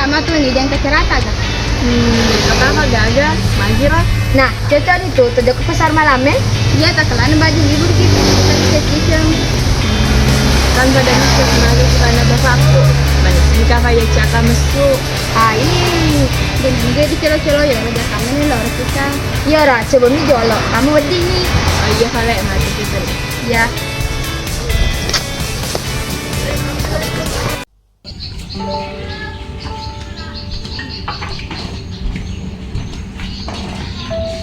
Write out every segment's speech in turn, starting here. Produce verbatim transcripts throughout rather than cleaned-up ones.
Matu ni, jangan kacerata ga? Hmm, kata apa gaga, majira. Nah, cocok itu, terjadi pasar malam, eh? Iya, tak kelana baju libur kita, kita bisa cicil. Kan pada bisa kemarin karena bapakku. Banyak nikah kayak caka mesu. Ah, ini. Dan juga di celo-celo ya, udah kamu nih, lor kita. Iya, Ra, coba mi jolo. Kamu wedding nih. Oh iya, kale, mati kita. Iya.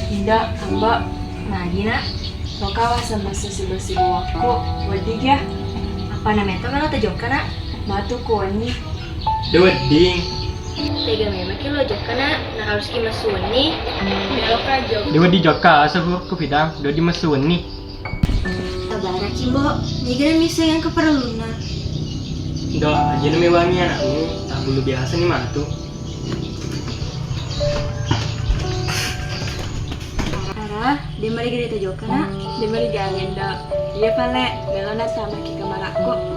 Inda, Ambo, magi, Nak? Loka waseng messu siba-siba wakku, wedding ya? Apa nameto melo tajokka, Nak? Matu kuoni. De wedding. Tega memang ki lo jokka, Nak? Nah, harus ki messu wenni. De wedding jokka, asa ku fidang, de wedding messu wenni. Sabaraki, Mbo. Niga misseng engka parellunna. Ndo, aja na mewangi anakmu, tak bulu biasa ni matu. Ara, de mari gede tajokka, Nak. De mari gangeng, Ndo. Iya pale, melo na tamaki kamarakku.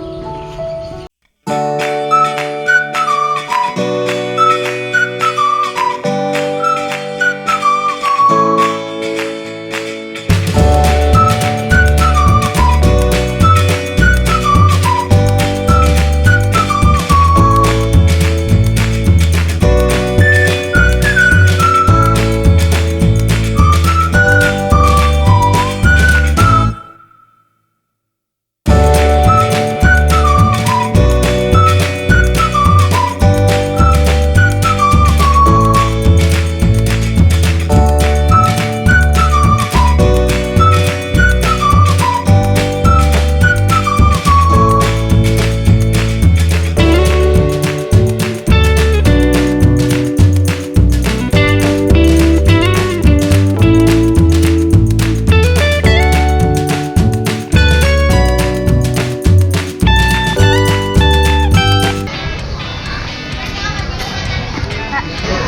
Kak,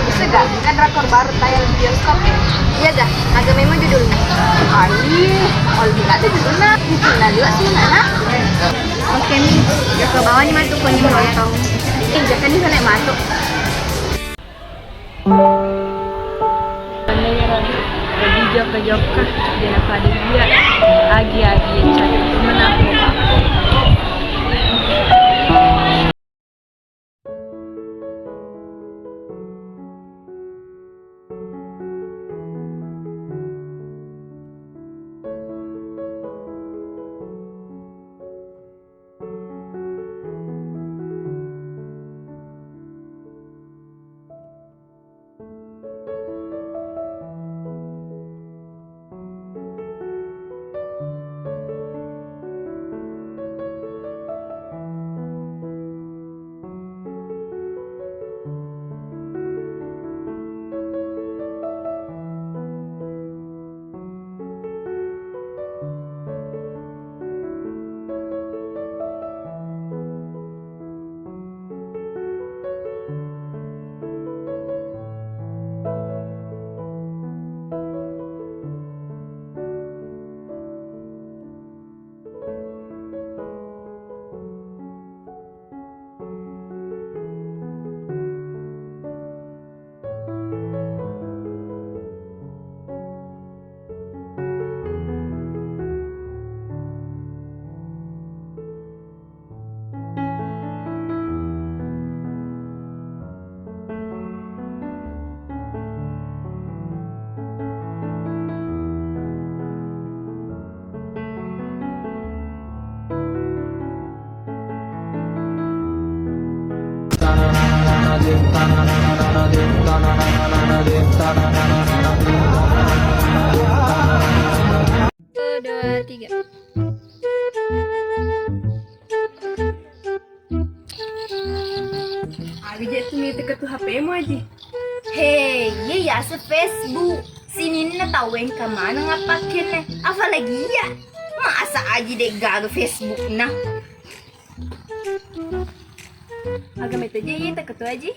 bisa gak? Kan drakor baru tayang di bioskop ya? Iya dah, aga memang judulnya? Aih, kalau buka tuh judulnya, mungkin lah juga sih, mana? Oke, Mi. Ke bawah nih, matu, konyol lontong. Eh, jangan nih, kalian matu. Pandai ya, Rabi. Jadi jokka-jokka, jangan pada dia. Agi-agi, cari temen aku. Satu, dua, tiga. Aga je tu mita ketu H P-mu, Aji? He, iya, iya, ase Facebook. Sininna tau engka maneng appakkenne. Apalagi iya. Masa Aji de'gaga Facebook-na? Aga meta je iya ta ketu, Aji?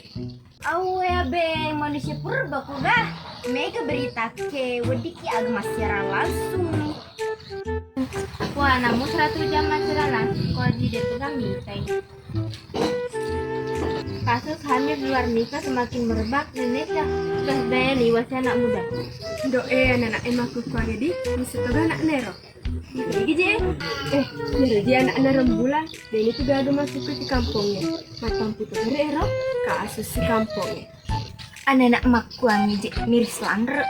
Awwe, abe, manusia purba ko ga? Mega berita ke weddikki aga massiarang langsung. Wah, namu seratu jam massiarang langsung ko Aji de' tu ga mitai. Kasus hamil di luar nikah semakin merebak di Indonesia. Sudah daya liwasnya anak muda. Doe, anak-anak emakku kuange di, bisa toga anak nero. Iki je. Eh, nero je anak-anak rembulan. Dan itu gaga masuk ke kampungnya. Matang putu gere ero, kasus si kampungnya. Anak-anak makkuange je miris lanre.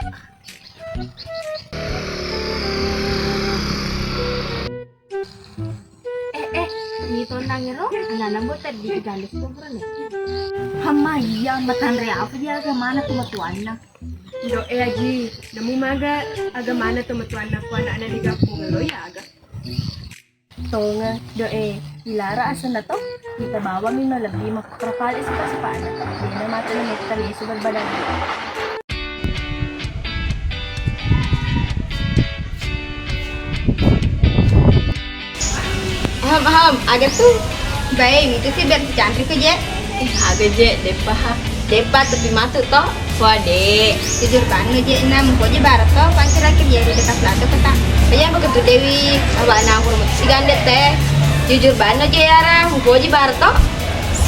Eh, eh, ni tonnang ero, anak-anak botak di gandeng kuburan ya. Hama iya, matanre apa dia, aga mana tu matuanna? Doe aji, nemu maga aga mana tu matuanna ku anak-anak di kampung lo ya aga. Tonga, doe, ilara asenna to, kita bawami malebbi makkutrapale sipa-sipana. Dena matu na metta lesu berbadana. Aham, aham, aga tu? Bae, itu sih biar cantik aja. Eh, aga je, deppa ha. Deppa, tapi matu to. Wah, dek, jujur banget je, na mupoji barat to, pangkir-akhir jadi dekat selatan kota. Banyak begitu Dewi, awak nang kurma si gandeng teh. Jujur banget je, Yara, mupoji barat to.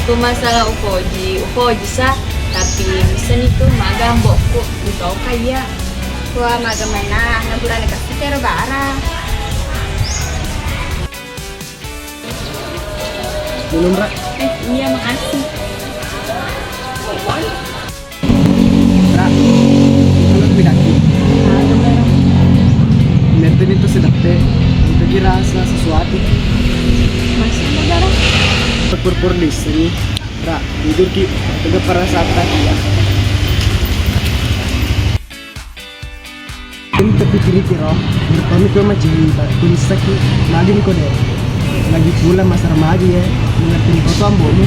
Ku masalah upoji, upoji sa, tapi bisa itu maga mbokku, utau kaya. Wah, maga mana, na burane kasih tero bara. Minum, Ra. Eh, iya, makasih. Ra, kalau lebih kaki. Ngerti itu sedette, itu kira salah sesuatu. Masih muda, Ra. Pur-pur di sini. Ra, jujur ki, itu perasaan tadi ya. Ini terpikir-pikir, oh, bertemu ke macam ini, Pak. Kunisaki, lagi nih kode. Lagi pula masa remaja ya, mengerti nih kota ambomu.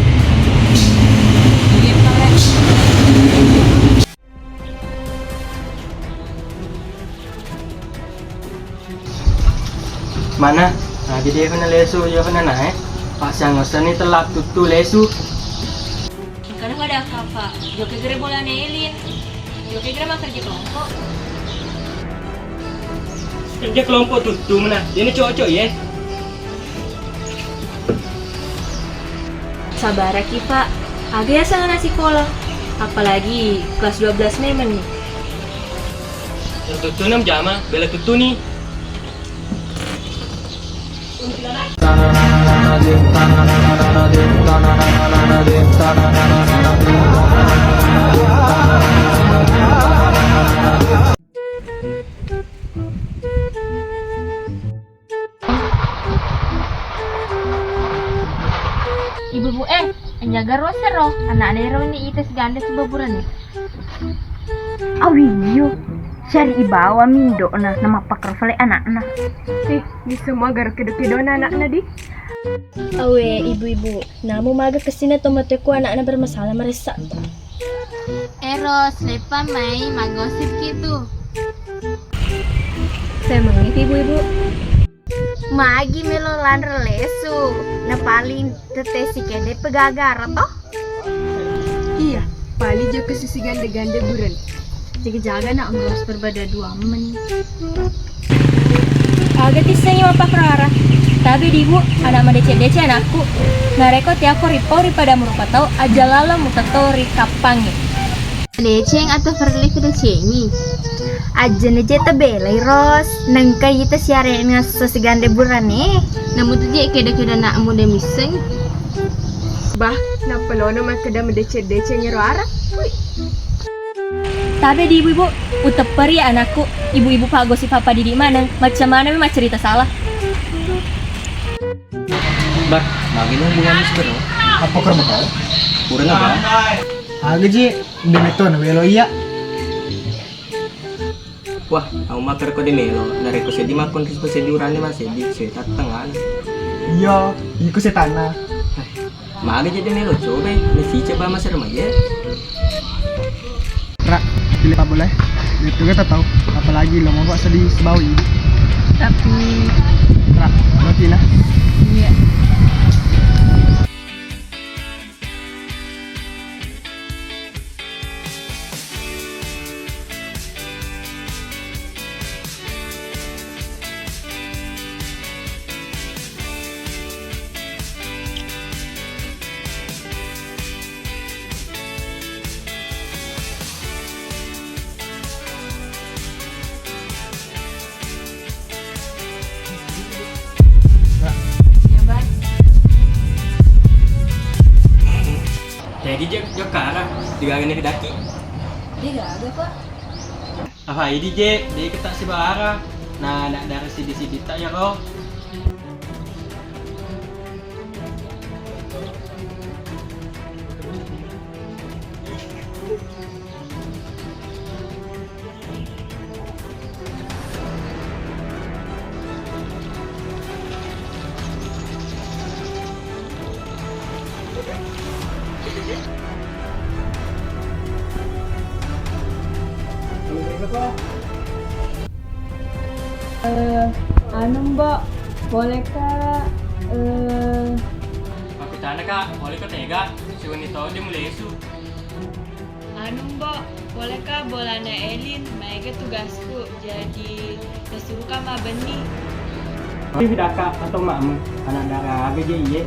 Mana? Nah, jadi hena lesu, yo hena nae. Pak siang ngosen ni telat tuttu lesu. Engkana pada apa, Pak? Joke gere bola nelin. Joke gere makerja kelompok. Kerja kelompok tuttu mana? Ini cocok ya. Sabaraki, Pak. Aga ya sana sikola. Apalagi kelas dua belas memang nih. Tuttu nam jama, bela tuttu nih. Ibu-ibu, eh, anjaga rose ro, anakna ero ni ita sigande sibaburan ya. Awi iyo, cari ibawa mindokna, nama pakar fale anakna. Eh, ini semua gara kedo-kedona anakna di. Awe, ibu-ibu, namu maga kesina tomateku anakna bermasalah meresa. Eros, lepa mai, magosip kitu. Saya mengerti, ibu-ibu. Magi melo lanre lesu, na paling tette sikende pegagara to? Iya, paling jokka sisi gande-gande buren. Jaga-jaga nak, Eros, perbada dua men. Aga tissengi mappakrara. Tabe dibu, anak madeceng-deceng anakku. Nareko tiako ripau ri padamu rupa tau, aja lalo mutetto ri kappangnge. Deceng atau Ferli kedecengi? Ajana je tabelai Ros, nengka ita siareng ngasso sigande burane. Namu tu je keda-keda nak muda misseng. Bah, nappa lono makkeda madeceng-deceng ero ara. Wih. Tabe di ibu-ibu, utepperi anakku, ibu-ibu pagosip apa didik maneng, macam mana memang cerita salah. Bah, magi hubunganmu sebenarnya? Apa kerja kau? Kurang apa? Aga je, de metto na welo iya. Wah, au makkeda ko de melo, narekko seddi makkon ri seddi urane masseddi, setan tengana. Iya, iko setanna. Heh, maga je de melo coba, nasica ba masere maye. Ra, pilih apa boleh? Itu kita tahu, apalagi lo mau sedih sebawi. Tapi Ra, berarti nah. Iya. Jadi je jokkara, digaga ni daki. Digaga, Pak. Apa idi je, de kita sibalara. Na nak darah sidi-sidi tak ya kau. Eh, anu, Mbok, bolehkah, eh, Makkutana, Kak, bolehkah tega? Siwenni tau de mulesu. Anu, Mbok, poleka bolana Elin, maega tugasku, jadi nasuruka mabbenni. Tapi bidaka atau makmu, anak dara aga je iye?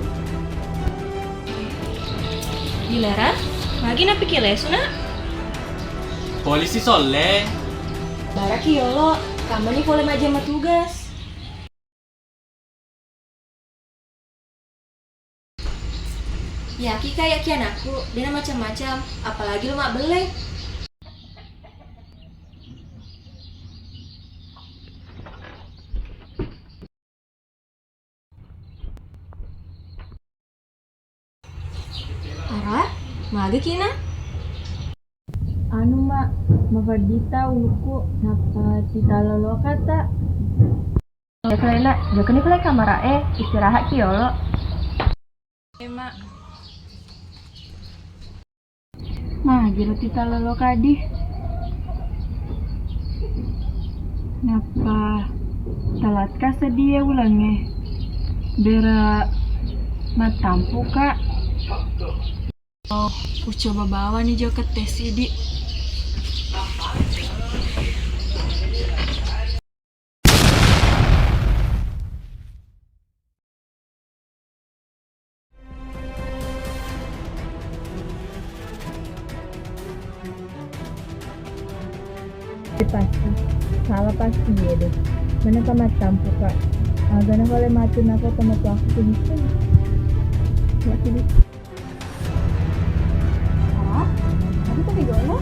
Dilara, magi napiki lesu, Nak? Polisi solle. Baraki yolo, kamani pole majjama tugas. Yaki, Kak, yaki anakku, dena macam-macam, apalagi lo mabbelle. Ara, magaki, Nak? Anu, Mak, mafeddita ulukku, nappa titalolokata. Ya, Kalena, jokani pale kamara e, istirahat ki yolo. Eh, Mak. Magi lo titalolokadi. Nappa telat ka sedia ulangnge. Bera mattampuka. Oh, ucoba bawani jokka tes idi. Pasti, salah pasti ya deh. Mana ka mattampuka. Agana kole matu nako tomatuaku kumiskin. Mati di. Ah, aku tapi gono.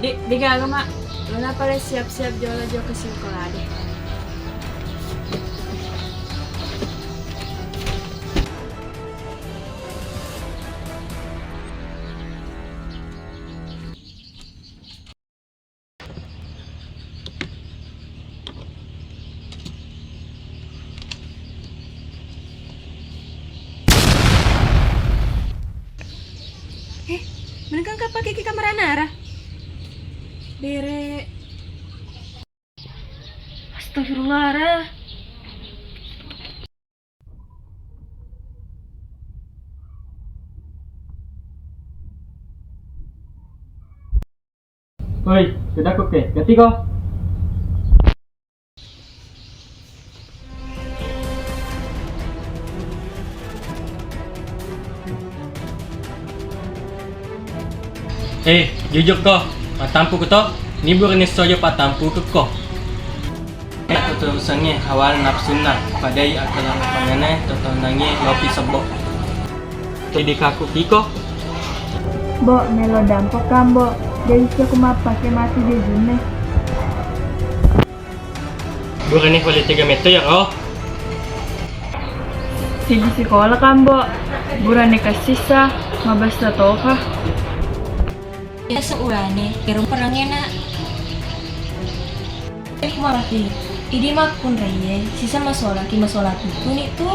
Dek, degaga, Mak. Lona pale siap-siap jolo jokka sikola de. Eh, menengkang kapake ki kamar anara? Bere. Astagfirullah, Ra. Hoi, kedako ke, gatiko. Eh, jujur ko, mattampuku to, ni burane sojo pattampuku ko. Keturusengnge hawa nafsunna, padai akkalapangana totonangnge lopi sebbo. Jadi kaku piko? Bo, melo dampekang, Bo. De' isseko mappake matu jajunna. Burane pole tega metto ya, oh. Siji sikola kan, Bo. Burane kasissa, mabessa toka. Biasa urane, ero perangena. Eh, mafi, idi makkunraie, sisa masolaki, masola pittuni tu.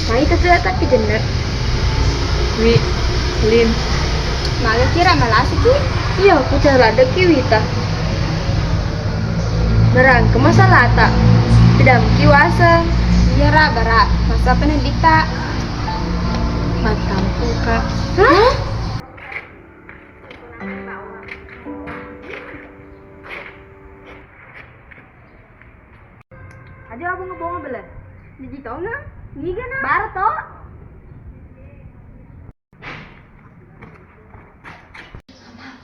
Mai tu sudah tapi jener. Wi, Lin. Maga kira malasiki? Iya, aku cara ada kiwita. Barang ke masalata. Tidak mungkin wasa. Iya, Ra, bara. Masa penelita. Mattampuka. Hah? Aja abang ngebong bela. Jadi tau nggak? Niga na. Baru to.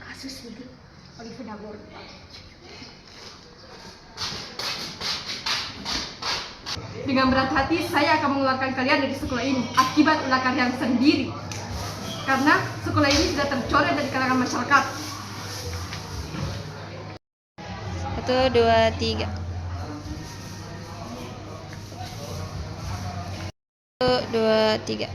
Kasus itu. Lagi sedang. Dengan berat hati, saya akan mengeluarkan kalian dari sekolah ini akibat ulah kalian sendiri. Karena sekolah ini sudah tercoreng dari kalangan masyarakat. Satu, dua, tiga. Satu, dua, tiga.